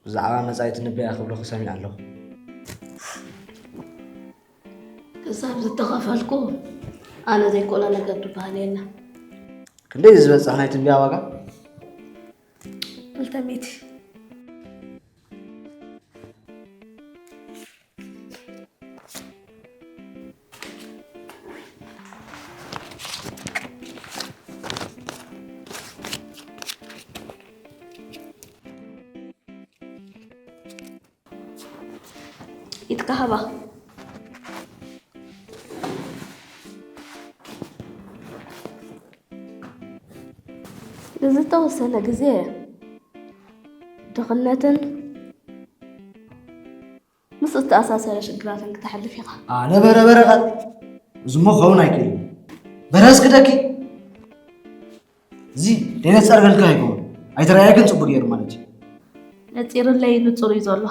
ብዛዕባ መጻኢ ትንበያ ክብሉኺ ሰሚዐ ኣለኹ። ክሳብ ዝተኸፈልኩ ኣነ ዘይክእሎ ነገር ዝበሃል የለን። ክንደይ እዩ ዝበጽሕ ናይ ትንበያ ዋጋ? ክልተ ሚእቲ። ኢድካ ሃባ። ንዝተወሰነ ግዜ ድኽነትን ምስ እተኣሳሰረ ሽግራትን ክተሕልፍ ኢኻ። ኣነ በረ በረ ቃል፣ እዚ እሞ ክኸውን ኣይክእልን። በረ እስክደኪ፣ እዚ ደይነጸርገልካ ኣይከውን። ኣይተረኣየክን ጽቡቅ ገይሩ ማለት እዩ። ነጺርለይ ንጹር እዩ ዘሎ።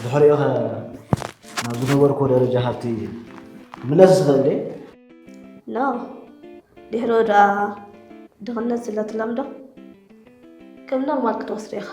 ድሕሪኡ ኸ ናብ ዝነበርኩዎ ደረጃ ሃብቲ ክምለስ ዝኽእል ድየ? ኖ፣ ድሕሪኡ ደኣ ድኽነት ስለ ትለምዶ ከም ኖርማል ክትወስዶ ኢኻ።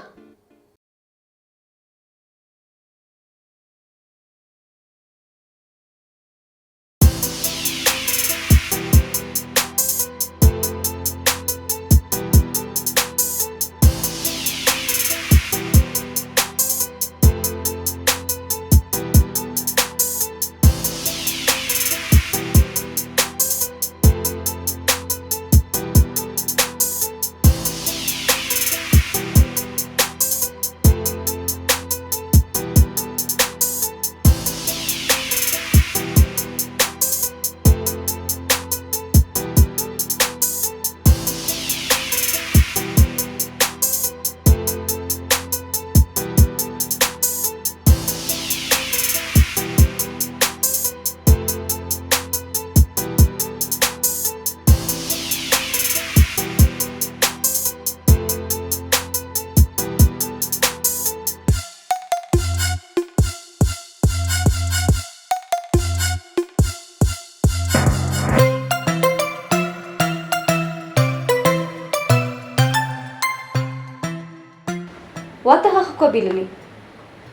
ዋታ ኸኽ እኮ ቢልኒ።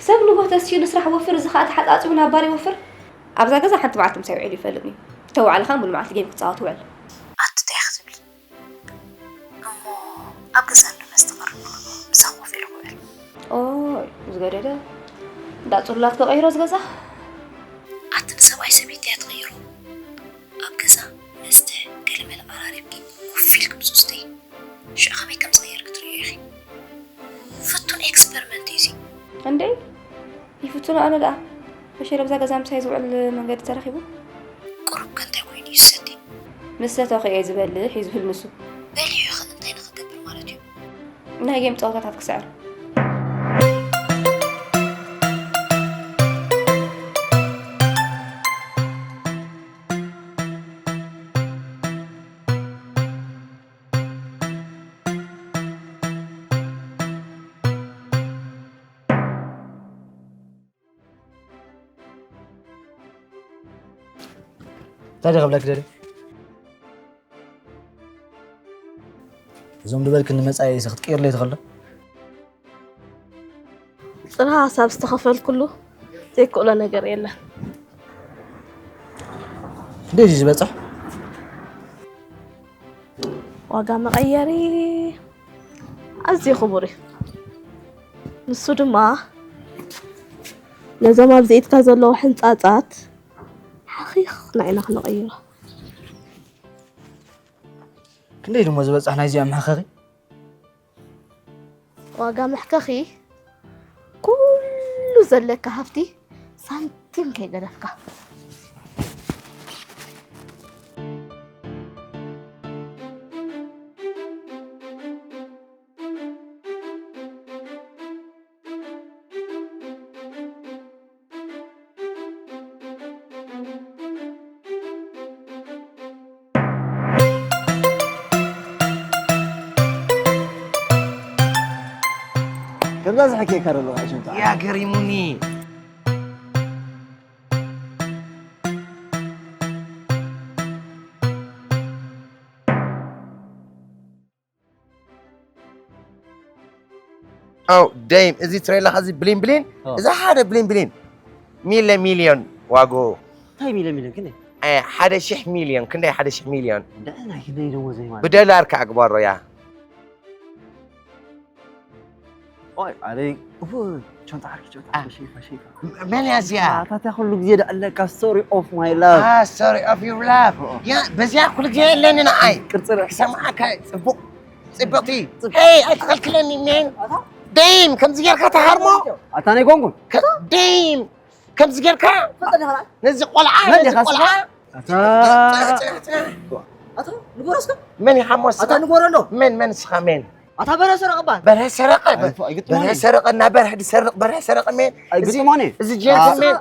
ሰብ ንጎህ ተስዩ ንስራሕ ወፍር፣ እዚ ኸኣ ተሓጻጺቡ ናብ ባር ይወፍር። ኣብዛ ገዛ ሓንቲ መዓልቲ ምሳይ ውዒሉ ይፈልጥኒ። ተዋዕልኻ ሙሉ መዓልቲ ጌም ክጻወት ውዕል። ኣቲ እንታይ ኢኺ ትብሊ? እሞ ኣብ ገዛ እንዶ መስተ ቀሪቡ ምሳኹ ኮፍ ኢሉ ክውዕል። ኦይ፣ ዝገደደ። እንዳ ጽሉላት ክቐይሮ ዝገዛ። ኣቲ ንሰብኣይ ሰበይቲ እያ ትቐይሮ። ኣብ ገዛ መስተ ገለመለ ቀራሪብኪ ኮፍ ኢልኪ ብጽስቲ። ሽዑ ከመይ ከም ዝቕየር ክትርእዮ ኢኺ። ፍቱን ኤክስፐሪመንት እዩ እዚ። እንዴ? ይፍትኖ ኣነ ደኣ። መሸረ ብዛ ገዛ ምሳይ ዝውዕል መንገዲ ተረኺቡ? ቁሩብ ከ እንታይ ኮይኑ እዩ ዝሰቲ? ምስ ሰተኹ እየ ዝበልሕ እዩ ዝብል ንሱ። በሊዑ ኸ እንታይ ንኽገብር ማለት እዩ? ናይ ጌም ጸወታታት ክስዕር። እንታይ ደኣ ክብለኪ ደልየ? እዞም ዝበልክኒ መጻኢሰ ክትቅይርለይ ትኽእሊ ዶ? ጽረ ሓሳብ ዝተኸፈልኩሉ ዘይክእሎ ነገር የለን። ክንደይ እዩ ዝበጽሕ? ዋጋ መቐየሪ ኣዝዩ ክቡር እዩ። ንሱ ድማ ነዞም ኣብዚ ኢድካ ዘለዉ ሕንጻጻት ሓኺኽና ኢና ክነቐይሮ። ክንደይ ድሞ ዝበጽሕ ናይዚኦም መሕከኺ? ዋጋ መሕከኺ ኩሉ ዘለካ ሃብቲ ሳንቲም ከይገደፍካ። ከምዛ ዝሕከየካ ዘሎ ሽምጣ። ያ ገሪሙኒ። ኣው ደይም፣ እዚ ትሬላ እዚ ብሊን ብሊን፣ ኦ። እዚ ሓደ ብሊን ብሊን ሚለ ሚልዮን ዋግኡ። እንታይ ሚለ ሚልዮን ክንደይ? ኣይ፣ ሓደ ሽሕ ሚልዮን። ክንደይ ሓደ ሽሕ ሚልዮን? ደህና ክንደይ ደሞ ዘይማለት። ብደላር ከኣ ግበሮ ያ። ኦይ ኣረ እቡ ቸንታ ዓርኪ ቸንታ ሸይፋ ሸይፋ። መን እያ እዚኣ? ኣታ ኩሉ ግዜ ደኣለካ story of my love። Ah, story of your love. ያ በዚያ ኩሉ ግዜ የለኒ ንዓይ። ቅርጺ ርእሲ። ክሰምዓካ ጽቡቕ ጽብቕቲ። ሄይ ኣይትኸልክለኒ ሜን። ደይም ከምዚ ጌርካ ተሃርሞ። ኣታ ናይ ጎንጉን። ከ- ደይም ከምዚ ጌርካ ነዚ ቆልዓ መን ነዚ ዲኻ ቆልዓ። ኣታ ጽናሕ፣ ጽናሕ፣ ጽናሕ። ኣቶ ንጎሮ እስከ መን ኢኻ ሞስ? ኣታ ንጎሮ ኣሎ መን መን ስኻ ሜን? ኣታ በረ ሰረቕ እባ በርሀ ሰረቐ ኣይፎ- ኣይግጥሞን በርሀ እዩ። ሰረቐ እና በርሀ ድሰርቕ በርሀ ሰረቐ ሜን። ኣይግጥሞን እዩ። እዚ ጀንትልሜን።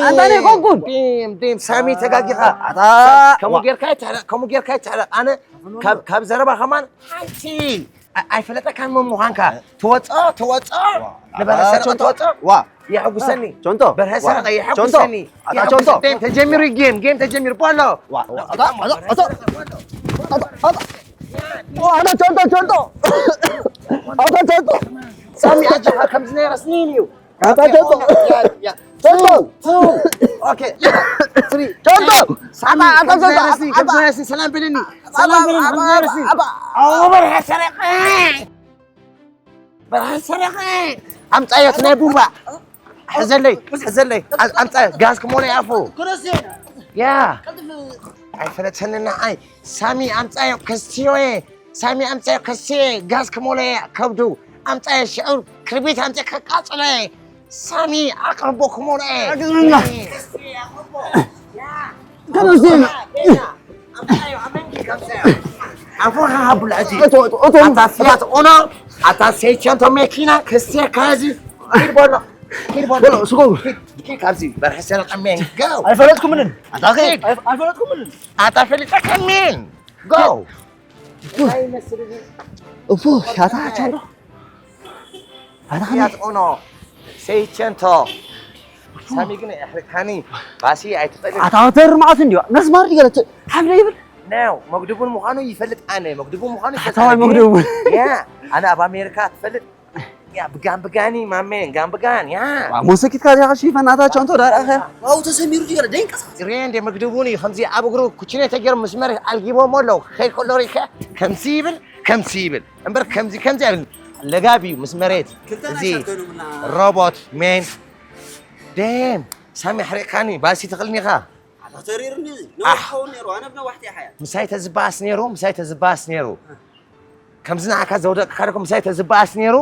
ኣንታ ናይ ጎንጉን። ደም ደም ሳሚ ተጋጊኻ። ኣታ ከምኡ ጌርካ ይትሕረቕ ከምኡ ጌርካ ይትሕረቕ። ኣነ ካብ- ካብ ዘረባ ከማን ሓንቲ ኣይ- ኣይፈለጠካን መን ምዃንካ። ትወጾ ትወጾ ንበርሀ ሰረቐ ቸንቶ። ትወጾ። ዋ የሐጉሰኒ ቸንቶ። በርሀ ሰረቐ ዋ፣ የሐጉሰኒ። ቸንቶ። ኣታ ቸንቶ። ጌም ተጀሚሩ ጌም ጌም ተጀሚሩ ቦሎ። ዋ ኣታ ኣታ ኣታ ኣታ ኣታ ቸንቶ ቸንቶ ኣታ ቸንቶ ሳሚ ኣጆኻ ከምዚ ነይረ ስኒን እዩ። ኣታ ቸንቶ ቸንቶ ኦኬ ትሪ ቸንቶ ሳሚ ኣታ ከምዚ ቸንቶ ነይረ ስኒ ከምዚ ነይረ ስኒ ሰላም በለኒ ሰላም በለኒ ከምዚ ነይረ ስኒ። ኦ በርሀ ሰረቐ በርሀ ሰረቐ። ኣምጻዮ እቲ ናይ ቡምባ ሕዘለይ ሕዘለይ ኣምጻዮ ጋዝ ክሞነ ኣፉ። ያ ኣይፈለጥሰኒ ንዓይ ሳሚ ኣምጻዮ ከስትዮየ ሳሚ ኣምጻዮ ከስየ ጋዝ ክሞለየ ከብዱ ኣምጻዮ ሽዑ ክርቢት ኣምጺ ከቃጽለየ ሳሚ ኣቅርቦ ክሞለየ ኣግዝና። ኣምጻዮ ኣመንጊ ከምሰዮ ኣፎ ሃሃቡላ እዚ ኣታ ፊያት ኦኖ ኣታ ሴቸንቶ መኪና ከስየ ካዚ ኪድ ቦሎ ኪድ ቦሎ ስጎ ኪድ ካብዚ በርሐ ሰረቀ ሜን ጋው ኣይፈለጥኩምንን ኣታ ኪድ ኣይፈለጥኩምንን ኣታ ፈሊጠካ ሜን ጎ እፉ ያታ ቻሎ ኣታ ያት ኦኖ ሴቸንቶ ሳሚ ግን ኣሕርካኒ ባሲ ኣይትፈልጥ ኣታ ወተር ማዓት እንዲዋ መስማር ይገለች ሓብለ ይብል ነው መግድቡን ምዃኑ ይፈልጥ ኣነ መግድቡ ምዃኑ ይፈልጥ ታሕታዋይ ኣነ። መግድቡ። ያ ኣነ ኣብ ኣሜሪካ ትፈልጥ ያ ብጋን ብጋኒ ማሜን ጋን ብጋን ያ ሞሰኪትካ ዚያ ሽፈናታቸው እንቶ ዳርኣኸ ዋው ተሰሚሩ ድዩ ደንቀሳ ሬ እንደ መግድቡን እዩ ከምዚ ኣብ እግሩ ኩችነ ተገይሩ ምስ መሬት ኣልጊቦሞ ኣለዉ ከይድ ከሎ ሪኸ ከምዚ ይብል ከምዚ ይብል እምበር ከምዚ ከምዚ ኣይብል ለጋብ እዩ ምስ መሬት እዚ ሮቦት ሜን ደም ሳሚ ኣሕሪቕካኒ ባሲ ትኽእልኒ ኢኻ ኣታ ተሪርኒ ነዋሕ ኸውን ነይሩ ኣነ ብነዋሕቲ ሓያ ምሳይ ተዝበኣስ ነይሩ ምሳይ ተዝበኣስ ነይሩ ከምዚ ንዓካ ዘውደቅካ ደኮ ምሳይ ተዝበኣስ ነይሩ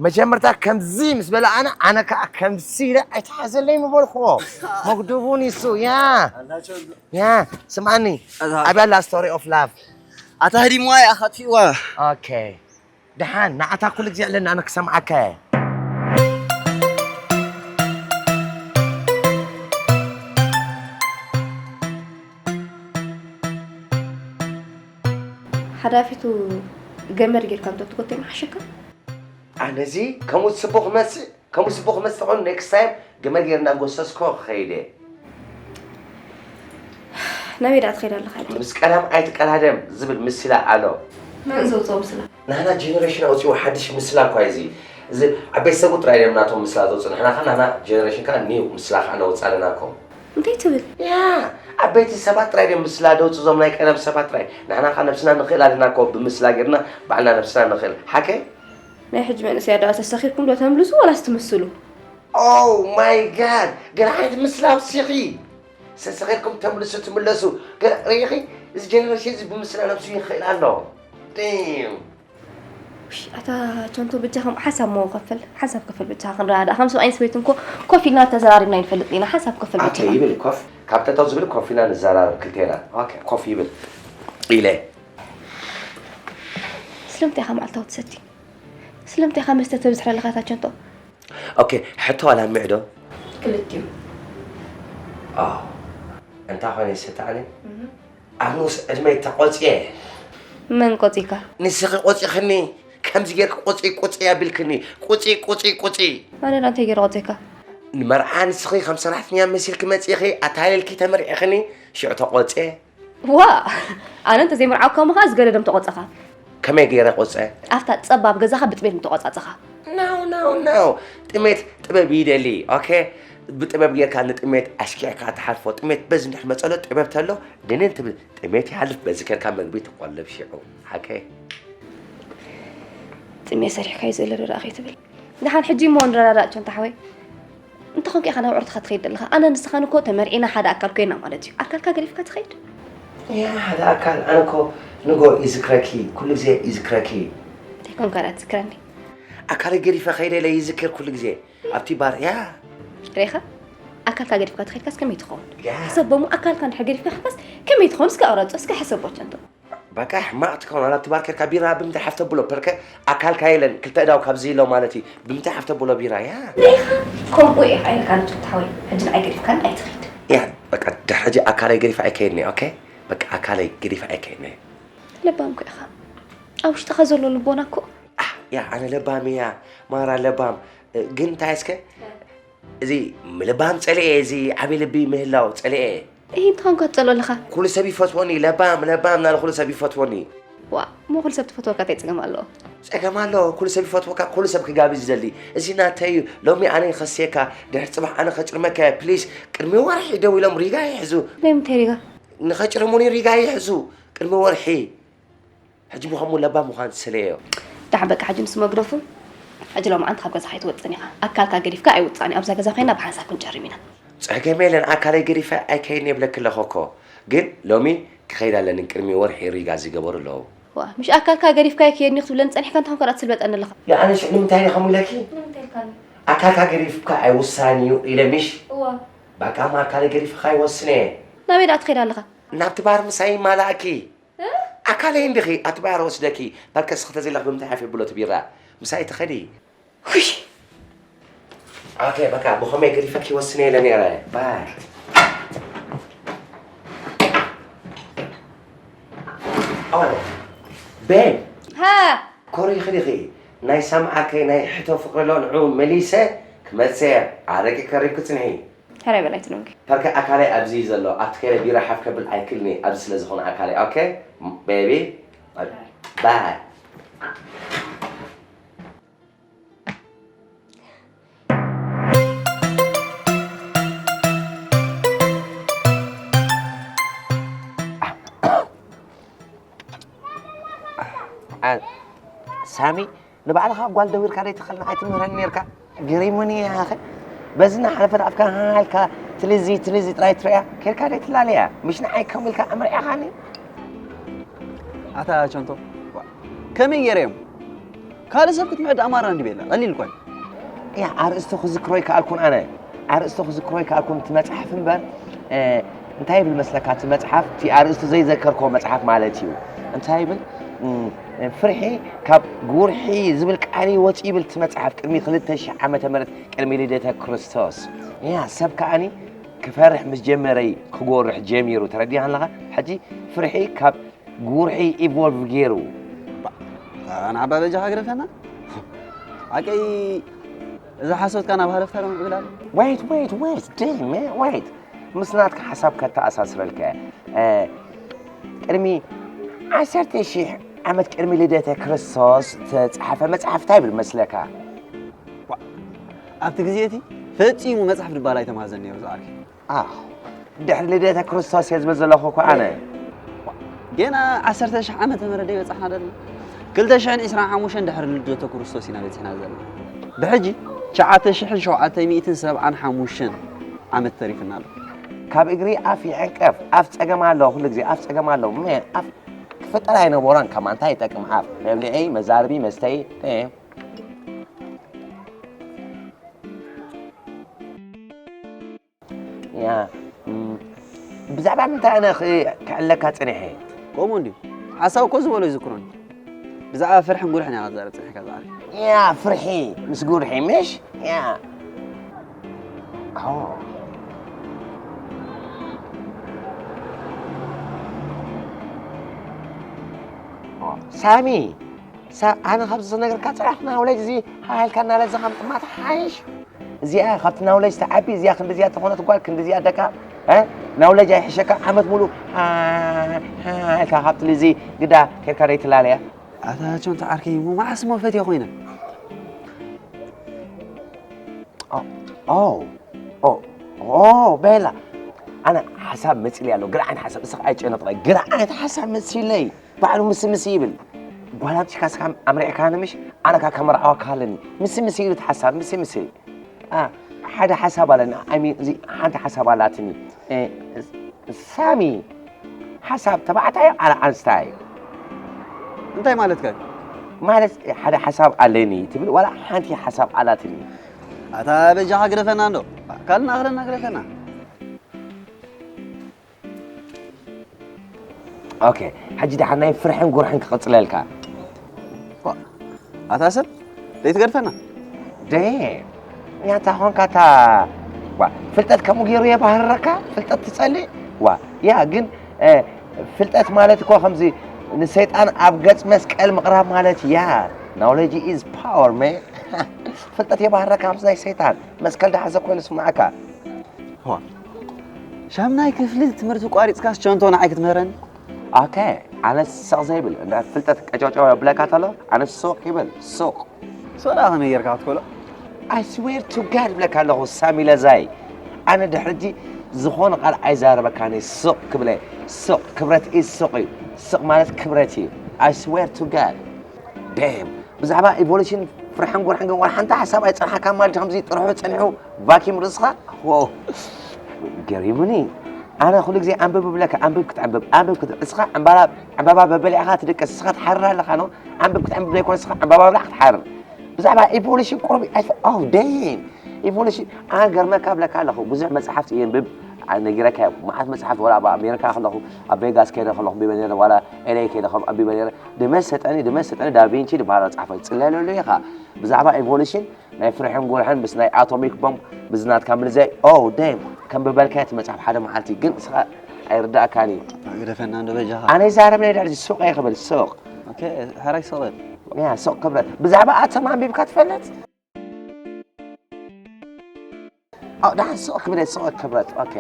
መጀመርታ ከምዚ ምስ በለ ኣነ ኣነ ከዓ ከምዚ ኢለ ኣይተሓዘለይ ምበልክዎ መግድቡ ኒሱ ያ ያ ስምዓኒ ኣብያ ላ ስቶሪ ኦፍ ላቭ ኣታ ህዲምዋ እያ ከጥፊእዋ ኦኬ ደሓን ንዓታ ኩሉ ግዜ ኣለና ኣነ ክሰምዓካ እየ ሓዳፊቱ ገመድ ጌርካ እንተትጎተይ ምሓሸካ ኣነዚ ከምኡ ጽቡቕ ክመጽእ ከምኡ ጽቡቕ ክመጽእ ተኾኑ ኔክስት ታይም ገመድ ጌርና ጎሰስኮ ክኸይድ እየ ናበይ ደኣ ትኸይድ ኣለኻ ምስ ቀዳም ኣይትቀዳደም ዝብል ምስላ ኣሎ መን ዘውፅኦ ምስላ ናህና ጀነሬሽን ኣውፅዎ ሓድሽ ምስላ እኳ እዚ እዚ ዓበይቲ ሰቡ ጥራይ እዮም ናቶም ምስላ ዘውፅእ ንሕና ከ ናህና ጀነሬሽን ከ ኒው ምስላ ከ ነውፅእ ኣለና እኮ እንታይ ትብል ያ ዓበይቲ ሰባት ጥራይ እዮም ምስላ ደውፅ እዞም ናይ ቀደም ሰባት ጥራይ ንሕና ከ ነብስና ንኽእል ኣለና እኮ ብምስላ ጌርና ባዕልና ነብስና ንኽእል ሓከይ ናይ ሕጂ መንእሰያ ደኣ ተሰኺርኩም ዶ ተምልሱ ወላስ ትምስሉ Oh my god ገለ ዓይነት ምስላ ውሲኺ ሰሰኺርኩም ተምልሱ ትምለሱ ገለ ርኢኺ እዚ ጀነሬሽን እዚ ብምስላ ነብሱ ይኽእል ኣሎ ዲም እታ ቸንቶ ብጃኻ ሓሳብ መ ከፈል ሓሳብ ከፈል ብጃኻ ክንረዳእ ከም ሰብኣይን ሰበይትን ኮ ኮፍ ኢልና ተዘራሪብና ይንፈልጥ ኢና ሓሳብ ከፈል ኣቶ ይብል ኮፍ ካብ ጠጠው ዝብል ኮፍ ኢልና ንዘራረብ ክልቴና ኮፍ ይብል ኢለ ስለምንታይ ኢኻ መዓልታዊ ትሰቲ ስለምንታይ ኢኻ መስተ ተብዝሕ ኣለኻ እታ ቸንቶ ኦኬ ሕቶ ኣላምዕ ዶ ክልቲኡ እንታይ ኾነ ይሰታዕኒ ኣብ ንኡስ ዕድመይ ተቖፅየ መን ቆፂካ ንስኺ ቆፂኽኒ ከምዚ ጌርክ ቁፂ ቁፂ ኣቢልክኒ ቁፂ ቁፂ ቁፂ ኣነ ዳ እንታይ ገይረ ቆፂካ ንመርዓ ንስኺ ከም ሰራሕተኛ መሲልኪ መፂእኺ ኣታሊልኪ ተመርዒኽኒ ሽዑ ተቖፅየ ዋ ኣነ እንተዘይምርዓውካ ምኻ ዝገደደም ተቖፀኻ ከመይ ገይረ ቆፀ ኣብታ ፀባብ ገዛኻ ብጥቤት ምተቖፃፀኻ ናው No, no. ጥሜት ጥበብ ይደሊ። ኦኬ፣ ብጥበብ ጌርካ ንጥሜት ኣሽኪዕካ ትሓልፎ። ጥሜት በዚ እንድሕር መጸሎ ጥበብ ተሎ ድንን ትብል። ጥሜት ይሓልፍ፣ በዚ ኬድካ መግቢ ትቆልብ ሽዑ። ሓከይ። ጥሜት ሰሪሕካዩ ዘሎ ዶ ደኣ ከይትብል። ደሓን ሕጂ እሞ ንረዳዳእ ቸንታ ሓወይ። እንተኾንካ ኢኻ ናብ ዕርትኻ ትኸይድ ዘለኻ። ኣነ ንስኻን እኮ ተመርዒና ሓደ ኣካል ኮይና ማለት እዩ። ኣካልካ ገዲፍካ ትኸይድ? ያ ሓደ ኣካል ኣነ እኮ ንጎ ይዝክረኪ፣ ኩሉ ግዜ ይዝክረኪ። እንታይ ኮንካ ደኣ ትዝክረኒ? ኣካለይ ገዲፈ ከይደ ኢለ ይዝክር ኩሉ ግዜ ኣብቲ ባር። ያ ሬኻ ኣካልካ ገዲፍካ ትኸይድካስ ከመይ ትኸውን? ያ ሕሰቦ እሞ ኣካልካ እንድሕር ገዲፍካ ከይድካስ ከመይ ትኸውን? እስከ ኣውረጾ እስከ ሕሰቦ ቸንቶ። በቃ ሕማቕ ትኸውን ኣብቲ ባር ኬድካ ቢራ ብምንታይ ሓፍ ተብሎ ፐርከ ኣካልካ የለን ክልተ እዳው ካብዚ ኢሎ ማለት እዩ ብምንታይ ሓፍ ተብሎ ቢራ። ያ ሬኻ ከምኡ ኢኻ ኢልካ ንቸንታ ሓወይ። ሕጂ ንዓይ ገዲፍካን ኣይትኸይድ። ያ በቃ ድሕሪ ሕጂ ኣካለይ ገዲፈ ኣይከይድን እየ። ኦኬ በቃ ኣካለይ ገዲፈ ኣይከይድን እየ። ለባም እኮ ኢኻ። ኣብ ውሽጥኻ ዘሎ ልቦና እኮ ኣህ፣ ያ ኣነ ለባም እያ ማራ ለባም። እ፣ ግን እንታይ እስከ እዚ ምልባም ጸልኤ፣ እዚ ዓብዪ ልቢ ምህላው ጸልኤ። ይህ እንተኾንካ ትጸሎ ኣለኻ። ኩሉ ሰብ ይፈትወኒ ለባም ለባም ናለ ኩሉ ሰብ ይፈትወኒ። ዋ እሞ ኩሉ ሰብ ትፈትወካ እንታይ ጸገም ኣለዎ? ጸገም ኣሎ ኩሉ ሰብ ይፈትወካ ኩሉ ሰብ ክጋብዝ ይደሊ። እዚ ናተይ እዩ። ሎሚ ኣነ ይኸስየካ ድሕሪ ጽባሕ ኣነ ከጭርመካ እየ። ፕሊስ ቅድሚ ወርሒ ደው ኢሎም ሪጋ ይሕዙ። ናይ ምንታይ ሪጋ? ንኸጭርሙኒ ሪጋ ይሕዙ ቅድሚ ወርሒ። ሕጂ ብኸምኡ ለባም ምዃን ዝሰለየዮ። ደሓን በቃ ሕጂ ምስ መግደፉ ሕጂ ሎማዓንቲ ካብ ገዛ ከይትወፅን ኢኻ። ኣካልካ ገዲፍካ ኣይውፃእን እዩ። ኣብዛ ገዛ ኮይና ብሓንሳብ ክንጨርም ኢና። ፀገም የለን ኣካለይ ገዲፈ ኣይከይድን የብለኪ ኣለኹ እኮ። ግን ሎሚ ክኸይድ ኣለኒ ቅድሚ ወርሒ ሪጋ ዝገበሩ ኣለዉ። ዋ ምሽ ኣካልካ ገዲፍካ ኣይከየድን ክትብለኒ ፀኒሕካ እንተኾንካ ደኣ ትስልበጠኒ ኣለኻ። ያኣነ ሽዑ ንምንታይ ኢለ ከምኡ ኢለኪ? ኣካልካ ገዲፍካ ኣይውሳን እዩ ኢለ ምሽ? እዋ። ባቃ እሞ ኣካለይ ገዲፈ ከይወስን እየ። ናበይ ደኣ ትኸይድ ኣለኻ? ናብቲ ባር ምሳይ ይማላእኪ። ኣካለይ እንዲኺ ኣቲ ባር ወስደኪ። በርከ እስኺ ተዘይለኺ ብምንታይ ሓፍ የብሎ እቲ ቢራ? ምሳይ ትኸዲ። ውይ። ኦኬ በቃ ብኸመይ ገዲፈኪ ወስነ ኢለ ነይረ። ባይ። ኦ ቤብ። ሃ። ኮሪኺ ዲኺ? ናይ ሳምዓከይ ናይ ሕቶ ፍቕሪ ኣሎ ንዕኡ መሊሰ ክመልሰ እየ። ኣረቂ ከሪብኪ ጽንሒ። ሕራይ በል ኣይትደንጉ። ፐርከ ኣካለይ ኣብዚ እዩ ዘሎ ኣብቲ ከይደ ቢራ ሓፍ ከብል ኣይክልን እየ ኣብዚ ስለ ዝኾነ ኣካለይ ኦኬ ቤቢ ባይ። ሳሚ ንባዕልኻ ጓል ደዊርካ ደይትኽእል ንዓይ ትምህረኒ ነርካ። ገሪሙኒ ያኸ በዚ እናሓለፈት ኣፍካ ሃልካ ትልዚ ትልዚ ጥራይ ትረያ ከድካ ደይትላለያ ምሽ ንዓይ ከም ኢልካ ኣምሪዕኻኒ። ኣታ ቸንቶ ከመይ ገይረ እዮም ካልእ ሰብ ክትምዕድ ኣማራ እንዲ ቤላ ቀሊል እኳ እዩ። ያ ኣርእስቱ ክዝክሮ ይከኣልኩን ኣነ ኣርእስቱ ክዝክሮ ይከኣልኩን እቲ መፅሓፍ እምበር እንታይ ይብል መስለካ እቲ መፅሓፍ እቲ ኣርእስቱ ዘይዘከርክዎ መፅሓፍ ማለት እዩ እንታይ ይብል ፍርሒ ካብ ጉርሒ ዝብል ቃል እዩ ወፂኡ ይብል እቲ መፅሓፍ ቅድሚ ክልተ ሽሕ ዓመተ ምህረት ቅድሚ ልደተ ክርስቶስ ያ ሰብ ከኣኒ ክፈርሕ ምስ ጀመረ እዩ ክጎርሕ ጀሚሩ ተረዲኻ ኣለኻ ሕጂ ፍርሒ ካብ ጉርሒ ኢቮልቭ ገይሩ ንዓባ በጃኻ ግደፈና ሓቀይ እዛ ሓሶትካ ናብ ሃለፍታ ዶ ምዕብል ኣሎ wait wait wait damn man wait ምስ ናትካ ሓሳብ ከተኣሳስረልካ እየ ቅድሚ ዓሰርተ ሺሕ ዓመት ቅድሚ ልደተ ክርስቶስ ተፃሓፈ መፅሓፍ እንታይ ይብል መስለካ ኣብቲ ግዜ እቲ ፈፂሙ መፅሓፍ ድባል ኣይተማዘን ነይሩ ዝኣርኪ ኣህ ድሕሪ ልደተ ክርስቶስ እየ ዝብል ዘለኹ እኮ ኣነ። ጌና ዓሰርተ ሽሕ ዓመተ ምህረት ደይበፃሕና ደለና። ክልተ ሽሕን ዕስራን ሓሙሽተን ድሕሪ ልደተ ክርስቶስ ኢና በፂሕና ዘለና። ብሕጂ ትሽዓተ ሽሕን ሸውዓተ ሚእትን ሰብዓን ሓሙሽተን ዓመት ተሪፍና ኣሎ። ካብ እግሪ ኣፍ ይዕንቀፍ፣ ኣፍ ፀገም ኣሎ፣ ኩሉ ግዜ ኣፍ ፀገም ኣሎ። መ ኣፍ ክፍጠር ኣይነበሮን፣ ከማንታይ ይጠቅም ኣፍ? መብልዒ፣ መዛርቢ፣ መስተይ። ያ ብዛዕባ ምንታይ ኣነ ክዕለካ ጸኒሐ? ከምኡ እንድዩ። ሓሳብ እኮ ዝበሎ ይዝክሮ እንድዩ። ብዛዕባ ፍርሕን ጉርሕን ኢኻ ትዛረብ ጸኒሕካ ዝዓርከይ። ያ ፍርሒ ምስ ጉርሒ ምሽ? ያ ኣዎ። ሳሚ ሳብ ኣነ ካብዚ ዝነገርካ ጽራሕ ናውለጅ እዚ ሃሃልካ እናለዘኻ ምጥማት ሓይሽ። እዚኣ ካብቲ ናውለጅ ትዓቢ እዚኣ ክንዲ እዚኣ ተኾነት ጓል ክንዲ እዚኣ ደቃ ናውለጅ ኣይሕሸካ ዓመት ሙሉ ኢልካ ካብቲ ልዚ ግዳ ኬድካ ደይትላለያ። ኣታ ጆን ተዓርከይ እሞ መዓስ እሞ ፈትየ ኮይነ። ኦ ኦ ኦ ኦ፣ ቤላ፣ ኣነ ሓሳብ መጺለይ ኣሎ። ግራ ዓይነት ሓሳብ፣ እስኻ ኣይጨነቕ ጥራይ። ግራ ዓይነት ሓሳብ መጺለይ። ባዕሉ ምስ ምስ ይብል። ጓል ኣምጺእካ እስኻ ኣምሪዕካኒ ምሽ? ኣነ ከኣ ከመርዓወካ ኣለኒ። ምስ ምስ ይብል እቲ ሓሳብ፣ ምስ ምስ። አ፣ ሓደ ሓሳብ ኣለኒ። ኣይ ሚን፣ እዚ ሓንቲ ሓሳብ ኣላትኒ። እ፣ ሳሚ፣ ሓሳብ ተባዕታይ ኣላ ኣንስታይ? እንታይ ማለትካ እዩ? ማለት ሓደ ሓሳብ ኣለኒ ትብል ዋላ ሓንቲ ሓሳብ ኣላትኒ? ኣታ በጃኻ ግደፈና እንዶ። ካልእ ናኽረና ግደፈና። ኦኬ፣ ሕጂ ደሓን ናይ ፍርሕን ጉርሕን ክቕጽለልካ። ዋ፣ ኣታ ሰብ ዘይትገድፈና። ደ፣ ያንታ ኾንካ እታ፣ ዋ፣ ፍልጠት ከምኡ ገይሩ የባህርረካ? ፍልጠት ትጸልእ? ዋ፣ ያ ግን፣ እ፣ ፍልጠት ማለት እኮ ከምዚ ንሰይጣን ኣብ ገጽ መስቀል ምቕራብ ማለት እያ። Knowledge is power, man። ፍልጠት የባህርረካ ምስ ናይ ሰይጣን መስቀል ደሓዘ ኮይኑ ስማዓካ። ዋ፣ ሻምናይ ክፍሊ ትምህርቲ ቋሪጽካስ ቸንቶ ንዓይ ክትምህረኒ? ኦኬ፣ ኣነ ስቕ ዘይብል እንዳ ፍልጠት ቀጨውጨው የብለካ ተሎ፣ ኣነ ሱቕ ይብል፣ ሱቕ። ሶላ ከመይ ጌርካ ክትኮሎ? I swear to God ብለካ ኣለኹ፣ ሳሚ ለዛይ። ኣነ ድሕሪ ሕጂ ዝኾነ ቃል ኣይዛረበካን እየ፣ ሱቕ ክብለ፣ ሱቕ፣ ክብረት is ሱቕ እዩ። ሱቕ ማለት ክብረት እዩ። I swear to God። ዴም፣ ብዛዕባ ኢቮሉሽን ፍርሕን ጉርሕን ግን ዋላ ሓንቲ ሓሳብ ኣይጸንሓካን ማለት ከምዚ ጥርሑ ጸኒሑ ቫኪዩም ርእስኻ? ዎ፣ ገሪሙኒ። ኣነ ኩሉ ግዜ ኣንብብ እብለካ፣ ኣንብብ ክትዕንብብ፣ ኣንብብ ክት-፣ እስኻ ዕምባባ፣ ዕምባባ በበሊዕኻ ትድቅስ፣ እስኻ ትሓርር ኣለኻ ነው? ኣንብብ ክትዕንብብ ዘይኮነ እስኻ ዕምባባ ብላዕ ክትሓርር። ብዛዕባ ኢቮሉሽን ቁሩብ ኣይፈ-፣ ኦ፣ ዴም፣ ኢቮሉሽን፣ ኣነ ገርመካ እብለካ ኣለኹ፣ ብዙሕ መጽሓፍቲ እየ ኣንብብ፣ ኣነ ነጊረካ እየ፣ መዓት መጽሓፍቲ ዋላ ኣብ ኣሜሪካ ከለኹ፣ ኣብ ቬጋስ ከይደ ከለኹ ኣንቢበ ነይረ፣ ዋላ ኤል ኤ ከይደ ከለኹ ኣንቢበ ነይረ። ድመሰጠኒ፣ ድመሰጠኒ ዳቪንቺ ዝበሃል ጸሓፋይ፣ ጽለለሉ ኢኻ። ብዛዕባ ኢቮሉሽን ናይ ፍርሕን ጉርሕን ምስ ናይ ኣቶሚክ ቦምብ፣ ብዝናትካ ምልዘይ፣ ኦ፣ ዴም፣ ከንብበልካ እቲ መጽሓፍ ሓደ መዓልቲ፣ ግን እስኻ ኣይርዳእካን እዩ። ግደፈና እንዶ በጃኻ። ኣነ ይዛረብ ናይ ድሕሪ ሱቕ እየ ክብል፣ ሱቕ። ኦኬ፣ ሕራይ ሱቕ በል። ያ፣ ሱቕ ክብረት። ብዛዕባ ኣቶም ኣንቢብካ ትፈልጥ? ኦ፣ ደሓን ሱቕ ክብረት፣ ሱቕ ክብረት። ኦኬ።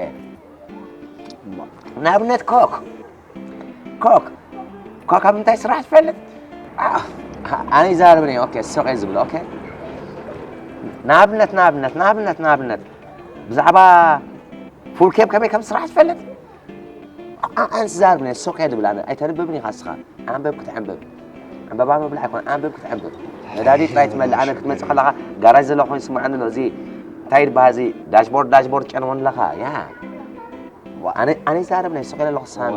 ንኣብነት ኮክ። ኮክ። ኮክ ኣብ ምንታይ ስራሕ ትፈልጥ? ኣ-፣ ኣነ ይዛረብን እየ። ኦኬ፣ ሱቕ እየ ዝብል። ኦኬ። ንኣብነት፣ ንኣብነት፣ ንኣብነት፣ ንኣብነት። ብዛዕባ ፉል ኬፕ ከመይ ከም ዝስራሕ ትፈልጥ? ኣ-፣ ኣነ ዝዛረብ ናይ ሱቕ እየ ዝብል ኣነ። ኣይተንብብን ኢኻ እስኻ። ኣንብብ ክትዕንብብ። ዕምበባ ምብላዕ ኣይኮነ፣ ኣንብብ ክትዕንብብ። ነዳዲ ጥራይ ትመልእ። ኣነ ክትመጽእ ከለኻ ጋራጅ ዘሎ ኮይኑ ይስምዓኒ ኣሎ። እዚ እንታይ ይበሃል እዚ? ዳሽቦርድ፣ ዳሽቦርድ ትጨንወኒ ኣለኻ። ያ። ኣነ፣ ኣነ ይዛረብ ናይ ሱቕ ኢለ ኣለኹ ሳሚ።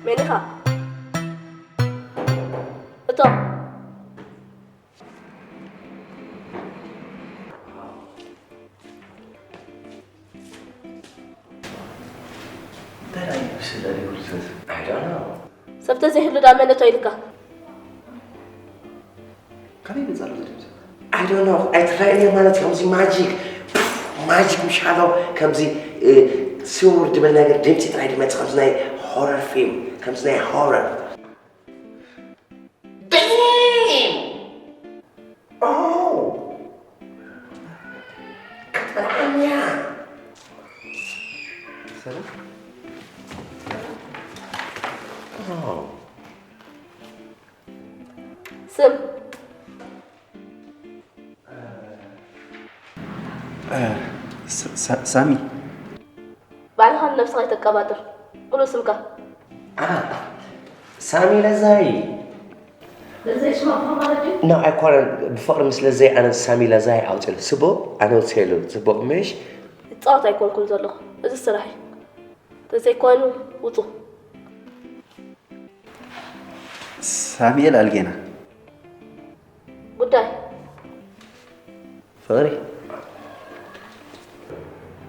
መን ኢኻ? እቶ። እንታይ ደኣ እዩ ብስለ ዘይብሉ ሰብ? I don't know። ሰብ ተዘይህሉ ደኣ መን እቶ ኢልካ? ካበይ መጻ ኣሎ እዚ ድምጺ? I don't know። ኣይትረኣየኒ ማለት እዩ። ከምዚ ማጂክ፣ ማጂክ ምሽ ኣሎ። ከምዚ፣ እ፣ ስውር ድብል ነገር ድምጺ ጥራይ ድመጽእ። ከምዚ ናይ ሆረር ፊልም፣ ከምዚ ናይ ሆረር። ዳም! ኦ! ክትበልዓኒ እያ። ሰላም። ኦ። ስም? እ፣ ሳ-፣ ሳ-፣ ሳሚ። ባዕልኻ ንነብስኻ ኣይተቀባጥር። ምሉእ ስምካ። ኣ፣ ሳሚ ለዛይ። ለዛይ ሽማ እኮ ማለት እዩ። ኖ፣ ኣይኮነን። ብፍቕሪ ምስ ለዛይ ኣነ ሳሚ ለዛይ ኣውፅእሉ። ስቡቕ? ኣነ ወፅኤሉ። ስቡቕ ምሽ? ይፃወት ኣይኮንኩን ዘለኹ። እዚ ስራሕ እዩ። ተዘይኮይኑ ውፁ። ሳሙኤል ኣልጌና። ጉዳይ? ፍቕሪ።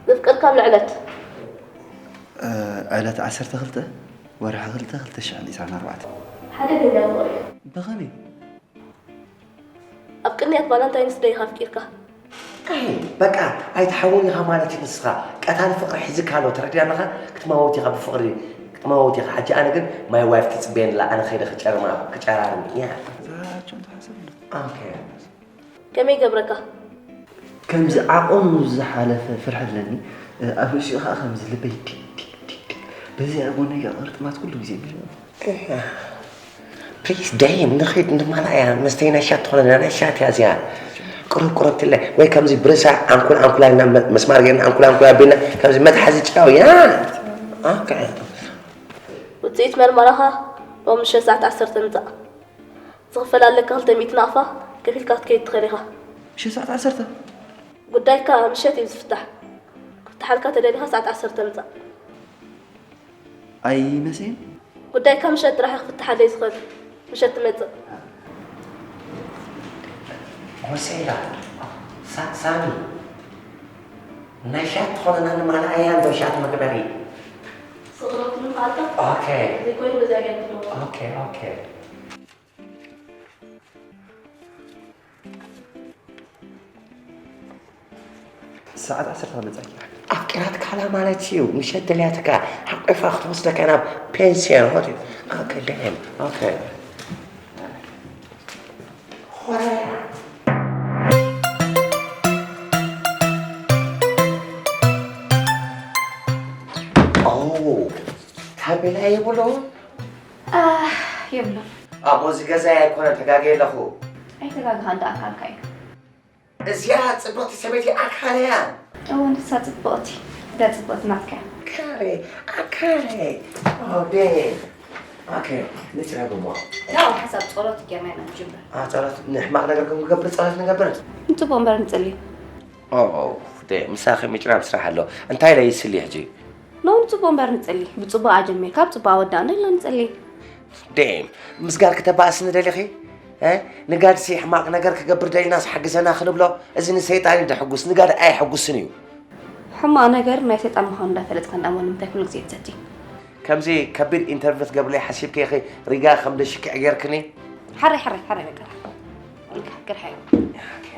ዘፍቀርካሉ ዕለት? እ፣ ዕለት ዓሰርተ ክልተ ወርሒ ክልተ ክልተ ሽሕን ዕስራን ኣርባዕተን። ሓደገኛ ፍቕሪ እዩ። ብኸመይ? ኣብ ቅንያት ቫላንታይንስ ደይ ኢኻ ኣፍቂርካ? ኣይ፣ በቃ፣ ኣይትሓውን ኢኻ ማለት እዩ ንስኻ። ቀታሊ ፍቕሪ ሒዝካ ኣሎ፣ ተረዲኣ ኣለኻ? ክትማወት ኢኻ ብፍቕሪ፣ ክትማወት ኢኻ። ሕጂ ኣነ ግን ማይ ዋይፍ ትጽበየኒ ኣላ፣ ኣነ ከይደ ክጨርማ፣ ክጨራርም እያ። ዛቸው እንተ ሓሰብ እንዶ። ኦኬ። ከመይ ይገብረካ? ከምዚ ዓቐኑ ዝሓለፈ ፍርሒ ኣለኒ። ኣብ ርእሲኡ ከዓ ከምዚ ልበይ ዲግ ዲግ ዲግ ዲግ። በዚኣ ጎነይ ከዓ ቅርጥማት ኩሉ ግዜ ይብለኒ። ፕሊስ ደይም ንኸይድ ንማላ እያ። መስተይና ሻት ትኾነና ናይ ሻት እያ እዚኣ። ቅሩብ ቅሩብ ትለ ወይ ከምዚ ብረሳ ኣንኩል ኣንኩል ኣልና መስማር ጌርና ኣንኩል ኣንኩል ኣቢልና ከምዚ መትሓዚ ጫው እያ። ኦኬ። ውፅኢት መርመራኻ ሎም ምሸት ሰዓት ዓሰርተ ምፃእ። ዝኽፈል ኣለካ ክልተ ሚእቲ ናቕፋ ከፊልካ ክትከይድ ትኽእል ኢኻ። ምሸት ሰዓት ዓሰርተ? ጉዳይካ ምሸት እዩ ዝፍታሕ። ክፍትሓልካ ተደሊኻ ሰዓት ዓሰርተ ምፃእ። ኣይመሰየን? ጉዳይካ ምሸት ጥራሕ እዩ ክፍትሓለይ ዝኽእል። ምሸት ትመፅእ። ሆሴላ፣ ሳ- ሳሚ፣ ናይ ሻት ትኾነና ንማላ እያ እንዶ ሻት መግበሪ። ስቕረቱ ምኻልካ ኦኬ፣ ዘይኮይኑ በዚያ ገድሎ። ኦኬ፣ ኦኬ። ሰዓት ዓሰርተ መጻኪ። ኣፍቂራትካላ ማለት እዩ። ምሸት ደልያትካ ሓቂፋ ክትወስደካ ናብ ፔንሲዮን ሆቴል። ኦኬ፣ ደም። ኦኬ። ሆራያ። ኦ፣ ታቤላ የብሉን? ኣህ፣ የብሉን። ኣሞ፣ እዚ ገዛይ ኣይኮነን፣ ተጋግየ ኣለኹ። ኣይተጋግኻ፣ እንዳ ኣካልካ እዩ። እዚኣ ጽብቕቲ ሰበይቲ ኣካል እያ። እወ፣ ንሳ ጽብቕቲ፣ እዛ ጽብቕቲ ናትካ እያ። ኣካለይ፣ ኣካለይ። ኦዴ። ኦኬ፣ ንጽረብ እሞ። ያው ሓሳብ ጸሎት ጌርና ኢና ንጅምር። አ፣ ጸሎት ንሕማቕ ነገር ከም ክገብር ጸሎት ንገብር። ንጽቡቕ እምበር ንጽሊ። ኦ፣ ዴ፣ ምሳኺ ምጭራም ስራሕ ኣሎ። እንታይ ኢለ ይስሊ ሕጂ? ኖ፣ ንጽቡቕ እምበር ንጽሊ። ብጽቡቕ ኣጀሚርካ፣ ብጽቡቕ ኣወዳእና ኢልና ንጽሊ። ዴም፣ ምስ ጋል ክተባእስኒ ደሊኺ? እ? ንጋድሲ ሕማቕ ነገር ክገብር ደሊናስ ሓግዘና ክንብሎ? እዚ ንሰይጣን እዩ ደሕጉስ፣ ንጋድ ኣየሐጉስን እዩ። ሕማቕ ነገር ናይ ሰይጣን ምዃኑ እንዳፈለጥካ እንዳሞ ንምንታይ ኩሉ ግዜ ትሰቲ? ከምዚ ከቢድ ኢንተርቪው ክትገብርለይ ሓሲብኪ ኢኺ ሪጋ ከም ደሽክዕ ጌርክኒ? ሓራይ ሓራይ ሓራይ በቃ። በቃ ግርሓዮ። ኦኬ።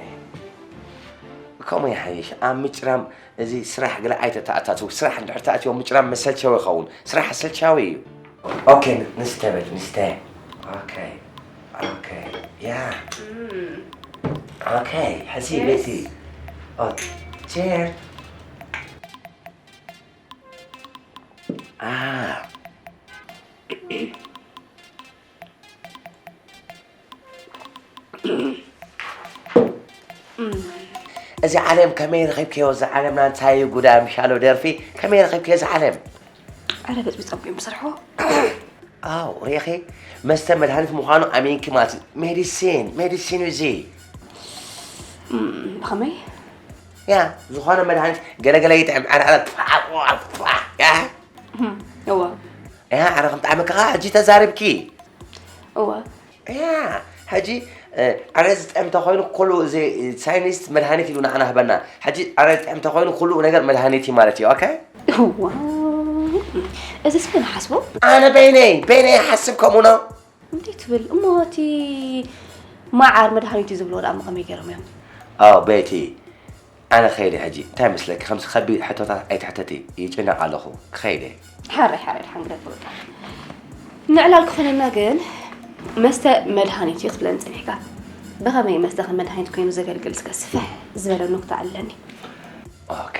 ከምኡ ይሓይሽ። ኣብ ምጭራም እዚ ስራሕ ገለ ኣይተተኣታትው። ስራሕ እንድሕር ተኣትዮ ምጭራም መሰልቸዊ ይኸውን። ስራሕ ኣሰልቻዊ እዩ። ኦኬ፣ ንስተ በል፣ ንስተ። ኦኬ፣ ኦኬ፣ ያ። ኦኬ፣ ሕዚ ቤቲ። ኦኬ፣ ቼር። ኣ። እዚ ዓለም ከመይ ረኺብክዮ? እዚ ዓለምና እንታይ እዩ ጉዳ ምሻሎ ደርፊ ከመይ ረኺብክዮ እዚ ዓለም? ኣረ በጥቢጦም እዮም ዝሰርሕዎ። ኣው ሪኢኺ መስተ መድሃኒት ምዃኑ ኣሚንኪ ማለት እዩ። ሜዲሲን ሜዲሲን እዩ እዚ። እም፣ ብኸመይ? ያ ዝኾነ መድሃኒት ገለገለ ይጥዕም ዓረ ዓረ ፋ ፋ ፋ ያ እም፣ እወ። ያ ዓረ ከም ጣዕሚ ከኻ ሕጂ ተዛሪብኪ። እወ። ያ፣ ሕጂ፣ እ፣ ዕረ ዝጥዕም ተኾይኑ ኩሉ እዚ ሳይንስ መድሃኒት ኢሉ ንዓና ህበና። ሕጂ ዕረ ዝጥዕም ተኾይኑ ኩሉ ነገር መድሃኒት እዩ ማለት እዩ። ኦኬ? ዋው፣ እዚስ መን ሓስቦ? ኣነ በይነይ፣ በይነይ ይሓስብ ከምኡ ነው። እንዴት ትብል? እሞ እቲ መዓር መድሃኒት እዩ ዝብልዎ ደኣ እሞ ከመይ ገይሮም እዮም? ኣዎ፣ በይቲ ኣነ ኸይደ ሕጂ እንታይ መስለኪ ከምዚ ከቢድ ሕቶታት ኣይትሕተቲ ይጭነቕ ኣለኹ ክኸይደ። ሓራይ ሓራይ ድሓን ግደፎ በቃ። ምዕላል ክኾነና ግን መስተ መድሃኒት እዩ ክትብለኒ ጸኒሕካ። ብኸመይ መስተ ከም መድሃኒት ኮይኑ ዘገልግል እስከ ስፍሕ ዝበለ ኑክታ ኣለኒ። ኦኬ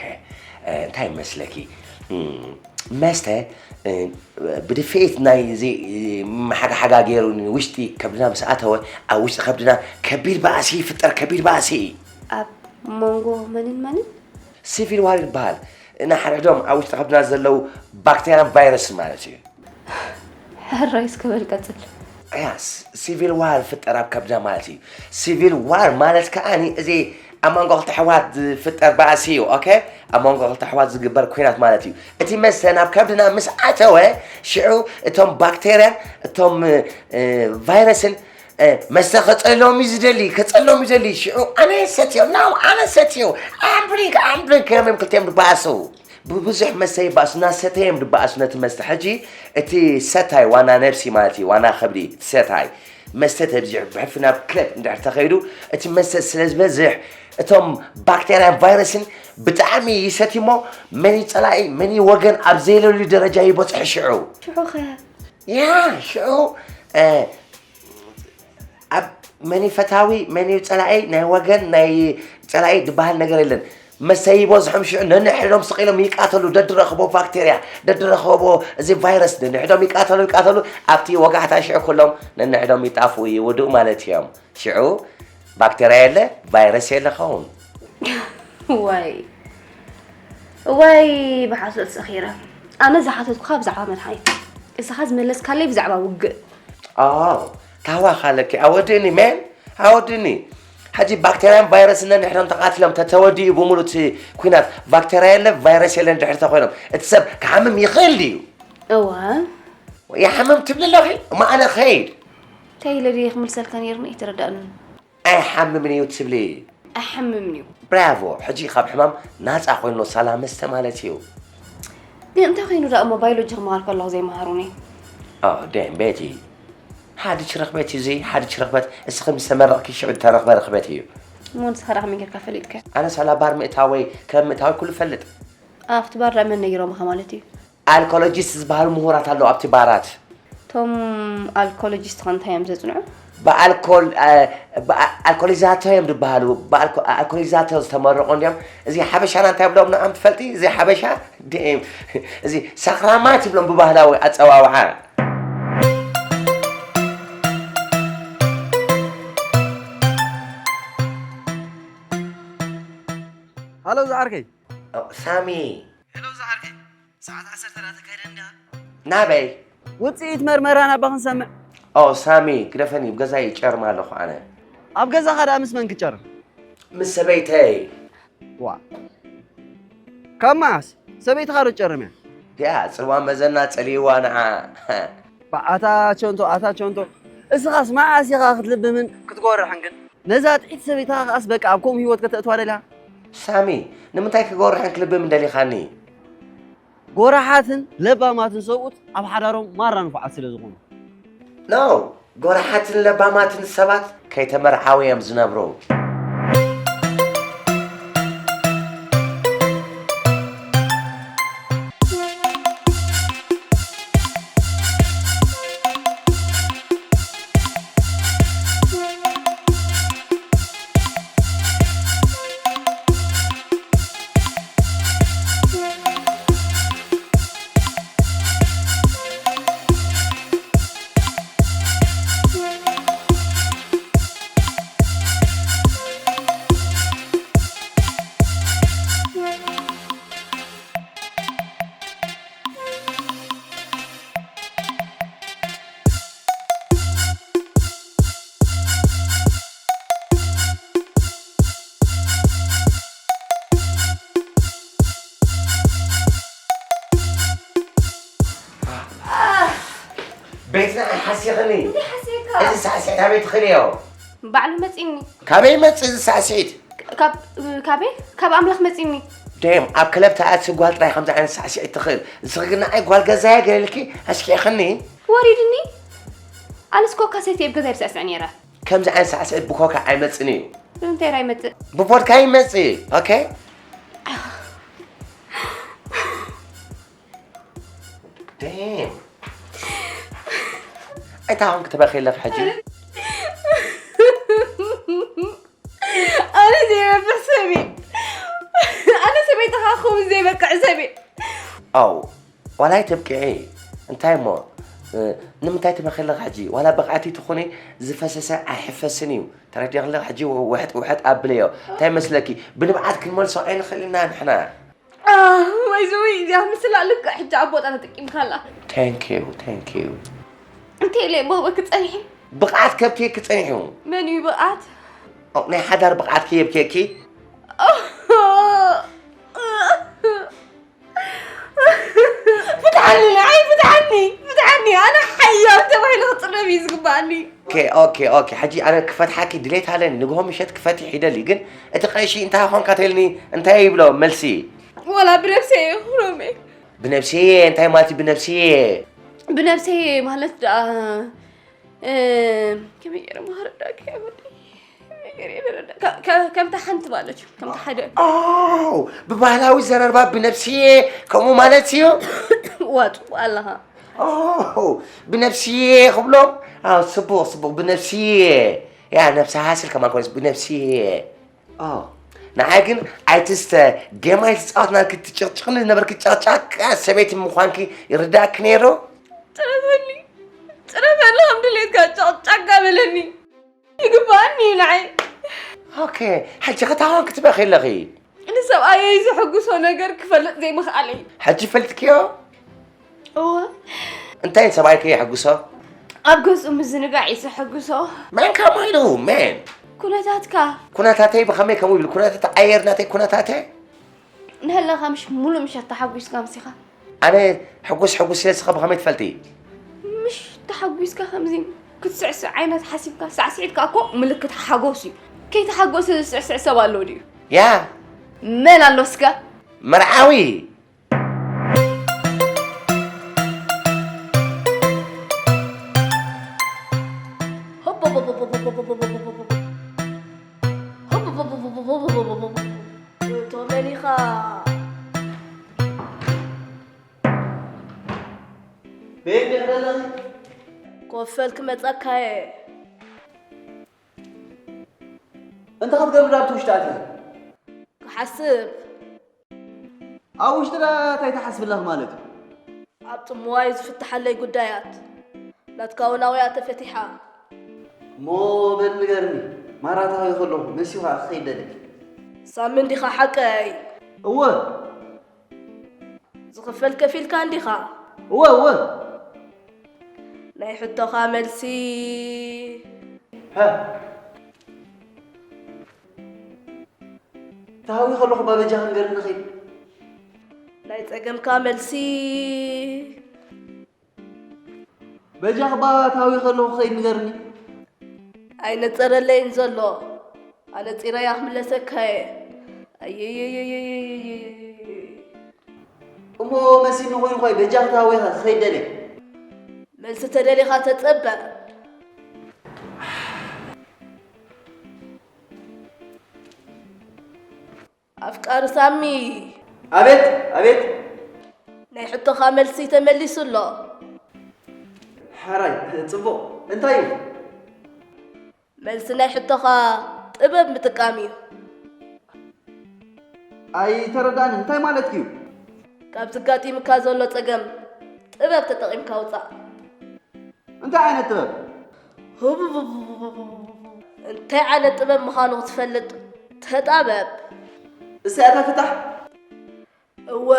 እንታይ መስለኪ መስተ ብድፍኢት ናይ እዚ ሓጋሓጋ ገይሩ ንውሽጢ ከብድና ምስ ኣተወ ኣብ ውሽጢ ከብድና ከቢድ ባእሲ ይፍጠር ከቢድ ባእሲ። ኣብ መንጎ መንን መንን? ሲቪል ዋር ይበሃል። ንሓድሕዶም ኣብ ውሽጢ ከብድና ዘለዉ ባክተርያን ቫይረስን ማለት እዩ። ሕራይ እስከ በል ቀጽል። ያስ ሲቪል ዋር ይፍጠር ኣብ ከብድና ማለት እዩ። ሲቪል ዋር ማለት ከኣ እዚ ኣብ መንጎ ክልተ ኣሕዋት ዝፍጠር ባእሲ እዩ። ኦኬ ኣብ መንጎ ክልተ ኣሕዋት ዝግበር ኲናት ማለት እዩ። እቲ መስተ ናብ ከብድና ምስ ኣተወ ሽዑ እቶም ባክተርያን እቶም ቫይረስን መስተ ከጸልሎም እዩ ዝደሊ፣ ከጸልሎም እዩ ዝደሊ። ሽዑ ኣነ ሰትዮ፣ no ኣነ ሰትዮ፣ I'm drink፣ I'm drink እዮም ክልቲኦም ድበኣሱ። ብብዙሕ መስተ ይበኣሱ፣ እናሰተየ እዮም ድበኣሱ ነቲ መስተ። ሕጂ እቲ ሰታይ ዋና ነብሲ ማለት እዩ፣ ዋና ከብዲ እቲ ሰታይ መስተ ተብዚሑ ብሕልፊ ናብ ክለብ እንድሕር ተኸይዱ እቲ መስተ ስለ ዝበዝሕ እቶም ባክተርያን ቫይረስን ብጣዕሚ ይሰትዩ እሞ መን እዩ ጸላኢ መን እዩ ወገን ኣብ ዘየለሉ ደረጃ ይበጽሑ ሽዑ። ሽዑ ኸ? ያ ሽዑ ኣብ መን እዩ ፈታዊ መን እዩ ጸላኢ ናይ ወገን ናይ ጸላኢ ዝበሃል ነገር የለን። መሰ ይበዝሖም ሽዑ ነንሕዶም ስቕ ኢሎም ይቃተሉ፣ ደድረኽቦ ባክቴርያ፣ ደድረኽቦ እዚ ቫይረስ ነንሕዶም ይቃተሉ፣ ይቃተሉ፣ ኣብቲ ወጋሕታ ሽዑ ኩሎም ነንሕዶም ይጣፍኡ እዩ፣ ውዱእ ማለት እዮም። ሽዑ ባክቴርያ የለ፣ ቫይረስ የለ ኸውን። ዋይ ዋይ ብሓሶት ሰኺረ። ኣነ ዝሓተትኩኻ ብዛዕባ መድሓኒት፣ እስኻ ዝመለስካለይ ብዛዕባ ውግእ። ኣዎ፣ ታዋኻለኪ ኣወድእኒ፣ መን ኣወድእኒ። ሕጂ ባክቴርያን ቫይረስን ነንሕዶም ተቓቲሎም ተተወዲኡ ብምሉእ እቲ ኲናት፣ ባክቴርያ የለ ቫይረስ የለን ድሕሪ ተኾይኖም፣ እቲ ሰብ ክሓምም ይኽእል ድዩ? እወ። ይሓምም ትብሊ ኣለኺ? እሞ ኣነ ኸይድ። እንታይ ኢለ ድየ ክምልሰልካ ነይርኒ ኣይተረዳእንን። ኣይሓምምን እዩ ትብሊ? ኣይሓምምን እዩ። ብራቮ! ሕጂ ካብ ሕማም ናጻ ኮይኑ ሰላም መስተ ማለት እዩ። ግን እንታይ ኮይኑ ደኣ እሞ ባዮሎጂ ክመሃር ከለኹ ዘይመሃሩኒ? ኦ ደም ቤቲ፣ ሓድሽ ርኽበት እዩ እዚ፣ ሓድሽ ርኽበት። እስኺ ምስ ተመረቕኪ ሽዑ እተረኽበ ርኽበት እዩ። እሞ ንስኻ ደኣ ከመይ ጌርካ ፈሊጥካ? ኣነስ ኣላባር ምእታወይ ከም ምእታወይ ኩሉ ፈልጥ። ኣብቲ ባር ደኣ መን ነጊሮምኻ ማለት እዩ? ኣልኮሎጂስት ዝበሃሉ ምሁራት ኣለዉ ኣብቲ ባራት። እቶም ኣልኮሎጂስት ኸ እንታይ እዮም ዘጽንዑ? ብኣልኮል ኣልኮሊዛቶ እዮም ዝበሃሉ። ኣልኮሊዛቶ ዝተመረቑ እንዲዮም። እዚ ሓበሻና እንታይ ብሎም ንዓም ትፈልጢ? እዚ ሓበሻ ድም እዚ ሰኽራማት ይብሎም ብባህላዊ ኣፀዋውዓ። ሃሎ ዝዓርከይ። ሳሚ። ሄሎ ዝዓርከይ። ሰዓት ዓሰርተ ደኣ ተካይደ እንዲያ። ናበይ? ውፅኢት መርመራ ናባ ክንሰምዕ። ኦ ሳሚ ግደፈኒ፣ ብገዛይ ጨርም ኣለኹ ኣነ። ኣብ ገዛኻ ደኣ ምስ መን ክጨርም? ምስ ሰበይተይ። ዋ ካብ መዓስ ሰበይትኻ ዶ ጨርም እያ? ዲኣ ፅልዋ መዘና ፀሊዋ ንዓ። ኣታ ቸንቶ ኣታ ቸንቶ፣ እስኻስ መዓስ ኢኻ ክትልብምን ክትጎርሕን ግን? ነዛ ጥዒት ሰበይትኻ ከኣስ በቃ ኣብ ከምኡ ህይወት ከተእትዋ ደልያ? ሳሚ ንምንታይ ክጎርሕን ክልብምን ደሊኻኒ? ጎራሓትን ለባማትን ሰብኡት ኣብ ሓዳሮም ማራ ንፉዓት ስለ ዝኾኑ። ኖ፣ ጎራሓትን ለባማትን ሰባት ከይተመርዓው እዮም ዝነብሩ። ቤትና ሓሲኽኒ። እንታይ ሓሲኻ? እዚ ሳዕስዒት ኣበይ ትኽእልዮ? ባዕሉ መፂኒ። ካበይ መፅ እዚ ሳዕስዒት? ካብ ካበይ? ካብ ኣምላኽ መፂኒ። ደም ኣብ ክለብ ተኣትሲ ጓል ጥራይ ከምዚ ዓይነት ሳዕስዒት ትኽእል። ንስኺ ግን ንዓይ ጓል ገዛየ ገለልኪ ኣስኪዕኽኒ። ወሪድኒ። ኣነስ ኮካ ሰትየ ኣብ ገዛይ ብስዕስዕ ነይረ። ከምዚ ዓይነት ሳዕስዒት ብኮካ ኣይመፅን እዩ። ብምንታይ ራ ይመፅእ? ብቦድካ ይመፅእ። ኦኬ። ደም ኣይታ ኹን ክትበኺ ኣለኺ ሕጂ። ኣነ ዘይረብሕ ሰብ እየ። ኣነ ሰበይትኻ ክኸውን ዘይበቅዕ ሰብ እየ። ኣው ዋላ ኣይተብቅዒ። እንታይ እሞ ንምንታይ ትበኺ ኣለኺ ሕጂ? ዋላ ብቕዕቲ ትኹኒ ዝፈሰሰ ኣይሕፈስን እዩ። ተረዲእኺ ኣለኺ ሕጂ? ውሕጥ ውሕጥ ኣብለዮ። እንታይ መስለኪ? ብንብዓት ክንመልሶ ኣይንኽእል ኢና ንሕና። ወይ ዝዊ እዚኣ ምስላ ልክዕ ሕጂ ኣብ ቦታ ተጠቂምካላ። Thank you, thank you። እንታይ ኢለ ብኽበኪ ጸኒሑ? ብቕዓት ከብኪ ክጸኒሑ። መን እዩ ብቕዓት? ናይ ሓዳር ብቕዓት ክየብኪ። ፍትሓኒ ንዓይ ፍትሓኒ ፍትሓኒ ኣነ ሓያል ተባሂለ ክፅረብ እዩ ዝግባኣኒ። ኦኬ ኦኬ ኦኬ፣ ሕጂ ኣነ ክፈትሓኪ ድሌት ኣለኒ። ንግሆ ምሸት ክፈትሕ ይደሊ፣ ግን እቲ ቀሺ እንታይ ኾንካ ተልኒ እንታይ ይብሎ መልሲ? ወላ ብነብሰይ እየ ክብሎም እየ። ብነብሰይ እየ እንታይ ማለት እዩ ብነብሰይ እየ? ብነብሰይ ማለት ደኣ ከመይ ገይረ ማረዳኪ ወዲ ከምታ ሓንቲ ማለት እዩ ከምታ ሓደ ብባህላዊ ዘረርባ ብነብስየ ከምኡ ማለት እዩ። ዋጡ ኣለኻ ብነብስየ ክብሎም። ጽቡቕ ጽቡቕ ብነብስየ ያ ነብስሃ ስል ከማን ኮነስ ብነብስየ። ንዓይ ግን ኣይትስተ፣ ጌም ኣይትጻወት፣ ናትኪ ትጭቕጭቕኒ ዝነበርኪ ጨቕጫቃ ሰበይቲ ምዃንኪ ይርዳእኪ ነይሩ። ጽረፈኒ፣ ጽረፈኒ፣ ከም ድሌትካ ጨቕጫቃ በለኒ። ይግባኣኒ እዩ ንዓይ። ኦኬ፣ ሕጂ ከታዋን ክትበኺ ኣለኺ። ንሰብኣየይ ዘሐጉሶ ነገር ክፈልጥ ዘይምኽኣለይ። ሕጂ ፈልጥክዮ? እወ። እንታይ ሰብኣይኪ የሐጉሶ? ኣብ ገዝኡ ምዝንጋዕ እዩ ዘሐጉሶ። መን ከምኡ ኢሉ? መን? ኩነታትካ። ኩነታተይ ብኸመይ ከምኡ ይብል? ኩነታት ኣየር ናተይ ኩነታተ? ንሀለኻ ምሽ ሙሉእ ምሸት ተሓጒስካ ኣምሲኻ? ኣነ ሕጉስ ሕጉስ ኢለ ንስኻ ብኸመይ ትፈልጢ? ምሽ ተሓጒስካ ከምዚ ክትስዕስዕ ዓይነት ሓሲብካ ሳዕስዒትካ እኮ ምልክት ሓጎስ እዩ። ከይተሓጎሰ ዝስዕስዕ ሰብ ኣሎ ድዩ? ያ። መን ኣሎ እስከ? መርዓዊ። እቶ መን ኢኻ? በየን ዲኺ ዘለኺ? ኮፍ በል ክመጻካ እየ። እንታይ ክትገብሪ ዳኣ ኣብቲ ውሽጢ ኣቲኺ? ክሓስብ። ኣብ ውሽጢ ዳ እንታይ ትሓስቢ ኣለኺ ማለት እዩ? ኣብ ጽምዋይ ዝፍትሓለይ ጉዳያት። ናትካ እውን ኣብያ ተፈቲሓ። እሞ በል ንገርኒ፣ ማራ ታበይ ከለኹ መሲኻ ክኸይድ ደልየ። ሳሚ እንዲኻ ሓቀይ? እወ። ዝኽፈል ከፊልካ እንዲኻ? እወ፣ እወ። ናይ ሕቶኻ መልሲ። ሃ። ተሃዊ ከለኹ እባ በጃኺ ንገርኒ ኸይድ። ናይ ጸገምካ መልሲ። በጃኺ እባ ተሃዊ ከለኹ ኸይድ ንገርኒ። ኣይነጸረለይን ዘሎ። ኣነጺረያ ክምለሰካ እየ። ኣየየየየየየየ። እሞ መሲኒ ኮይኑ ኳይ በጃኺ ተሃዊኻ ክኸይድ ደልየ። መልሲ ተደሊኻ ተጸበ። ኣፍቃሪ ሳሚ። ኣቤት፣ ኣቤት። ናይ ሕቶኻ መልሲ ተመሊሱ ኣሎ። ሓራይ፣ ጽቡቕ። እንታይ እዩ? መልሲ ናይ ሕቶኻ ጥበብ ምጥቃም እዩ። ኣይተረዳእንን። እንታይ ማለትኪ እዩ? ካብ ዝጋጢምካ ዘሎ ጸገም ጥበብ ተጠቒምካ ውጻእ። እንታይ ዓይነት ጥበብ? እንታይ ዓይነት ጥበብ ምዃኑ ክትፈልጥ ተጣበብ። እስቲ ኣታ ፍታሕ። እወ።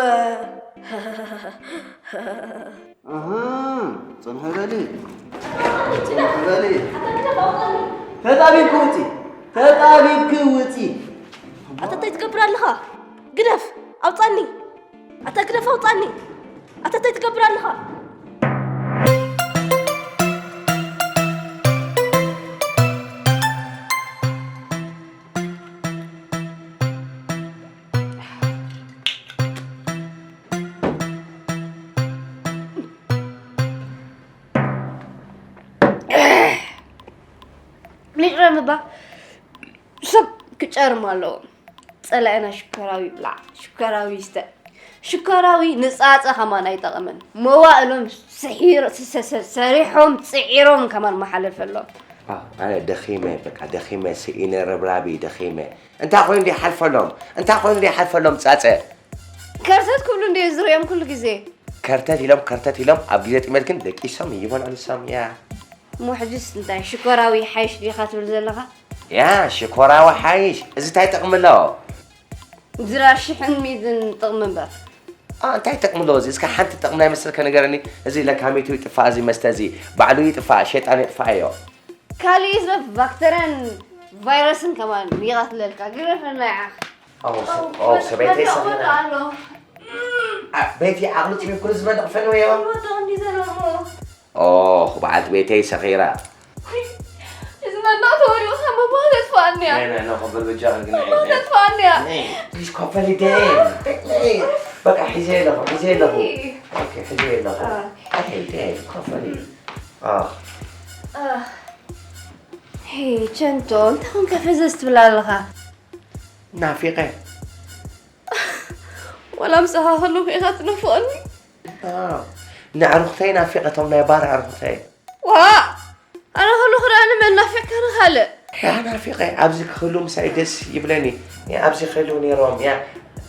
ኣሃ፣ ጽንሒ በሊ። ጽንሒ በሊ። ተጣቢብኪ ውጺ። ተጣቢብኪ ውጺ። ኣታ እንታይ ትገብር ኣለኻ? ግደፍ፣ ኣውጻኒ። ኣታ ግደፍ፣ ኣውጻኒ። ኣታ እንታይ ትገብር ኣለኻ? ይቕረኒ እባ። ሰብ ክጨርም ኣለዎ። ጸላኢና ሽኮራዊ ይብላዕ፣ ሽኮራዊ ይስተ። ሽኮራዊ ንጻጸ ከማን ኣይጠቕምን። መዋእሎም ስሒር-፣ ሰ-፣ ሰ-፣ ሰሪሖም፣ ጽዒሮም ከማን መሓለፈሎም። ኣነ ደኺመ፣ በቃ ደኺመ፣ ስኢነ፣ ረብራቢ ደኺመ። እንታይ ኮይኑ ደይሓልፈሎም? እንታይ ኮይኑ ደይሓልፈሎም ጻጸ? ከርተት ክብሉ እንድየ ዝርእዮም ኩሉ ግዜ። ከርተት ኢሎም፣ ከርተት ኢሎም፣ ኣብ ግዜ ጥሜት ግን ደቂሶም ይበልዑ ንሶም፣ ያ። እሞ ሕጅስ እንታይ ሽኮራዊ ሓይሽ ዲኻ ትብል ዘለኻ? ያ፣ ሽኮራዊ ሓይሽ፣ እዚ እንታይ ጥቕሚ ኣለዎ? ዝራ ሽሕን ሚእትን ጥቕሚ እምበር። ኣ፣ እንታይ ጥቕሚ ኣለዎ እዚ? እስከ ሓንቲ ጥቕሚ ናይ መሰልከ ንገረኒ። እዚ ለካሚቱ ይጥፋእ፣ እዚ መስተ እዚ ባዕሉ ይጥፋእ፣ ሸይጣን የጥፋእዮ። ካሊእ ሰብ ባክተርያን ቫይረስን ከማን ይቐትለልካ። ግረፈና ይዓኽ። ኦ፣ ኦ፣ ሰበይተይ ሰኺራ። ኣ፣ ቤቲ ዓቕሊ ጥፊእኩ ዝበልዕ ፈንወዮ። ኦ፣ በዓልቲ ቤተይ ሰኺራ። እዚ መላእ ተወሪቑ ካብ መባህ ተጥፋኣኒ እያ። ናይ፣ ናይ፣ ናይ፣ ኮበል በጃ ግን ናይ፣ መባህ ናይ፣ ተጥፋኣኒ እያ። ናይ፣ ፕሊዝ ኮፈሊ ደይ። ናይ፣ በቃ ሒዘ ኣለኹ፣ ሒዘ ኣለኹ። ኦኬ፣ ሒዘ ኣለኹ። አ። ኣይ፣ ደይ፣ ኮፈሊ። አ። አ። ሄይ፣ ቸንቶ፣ እንታይ ኮንካ ፈዘዝ ትብል ኣለኻ? ናፊቐ። ወላ ምሳኻ ከለኹ ኢኻ ትናፍቐኒ። ኣዎ፣ ንኣዕሩኽተይ ናፊቐ፣ እቶም ናይ ባር ኣዕሩኽተይ። ዋእ! ኣነ ከለኹ ደኣ ንመን ናፊቕካ ንኻልእ? ያ ናፊቐ፣ ኣብዚ ክህሉ ምሳይ ደስ ይብለኒ። ያ ኣብዚ ክህሉ ነይሮም፣ ያ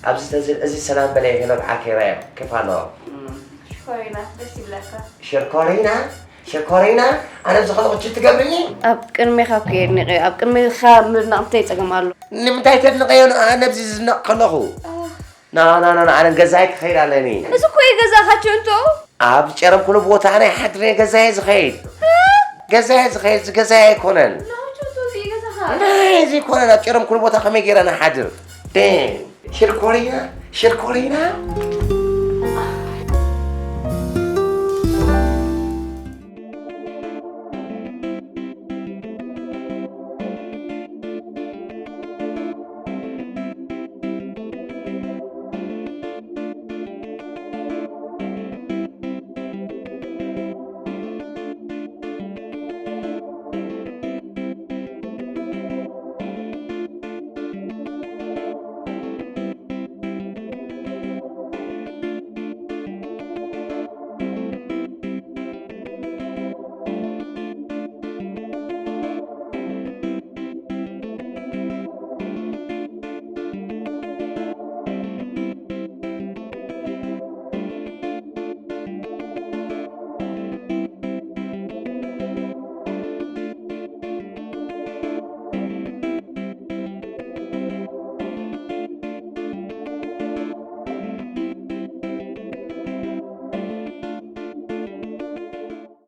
ኣብዚ ተዝ-፣ እዚ ሰላም በለይ፣ ሄሎ፣ ብዓከይ ራዮ፣ ኬፍ ኣሎ? ሽኮሪና ደስ ይብለካ። ሽኮሪና፣ ሽኮሪና፣ ኣነ ኣብዚ ከለኹ ችት ትገብርኒ? ኣብ ቅድሜኻ እኮ የድንቀዮ። ኣብ ቅድሜኻ ምድናቕ እንታይ ጸገም ኣሎ? ንምንታይ ተድንቀዮ ንኣ ነብዚ ዝድነቕ ከለኹ? ና፣ ና፣ ና፣ ና፣ ኣነ ገዛይ ክኸይድ ኣለኒ። እዚ እኮ እዩ ገዛኻ ቸንቶ። ኣብ ጨረምኩሉ ቦታ ናይ ሓድረ ገዛይ ዝኸይድ። ገዛይ ዝኸይድ፣ እዚ ገዛይ ኣይኮነን። ናው ቸንቶ፣ እዚ እዩ ገዛኻ። ናይ፣ እዚ ይኮነን፣ ኣብ ጨረምኩሉ ቦታ ከመይ ገይረ ንሓድር? ደ፣ ሽኮሪና፣ ሽኮሪና።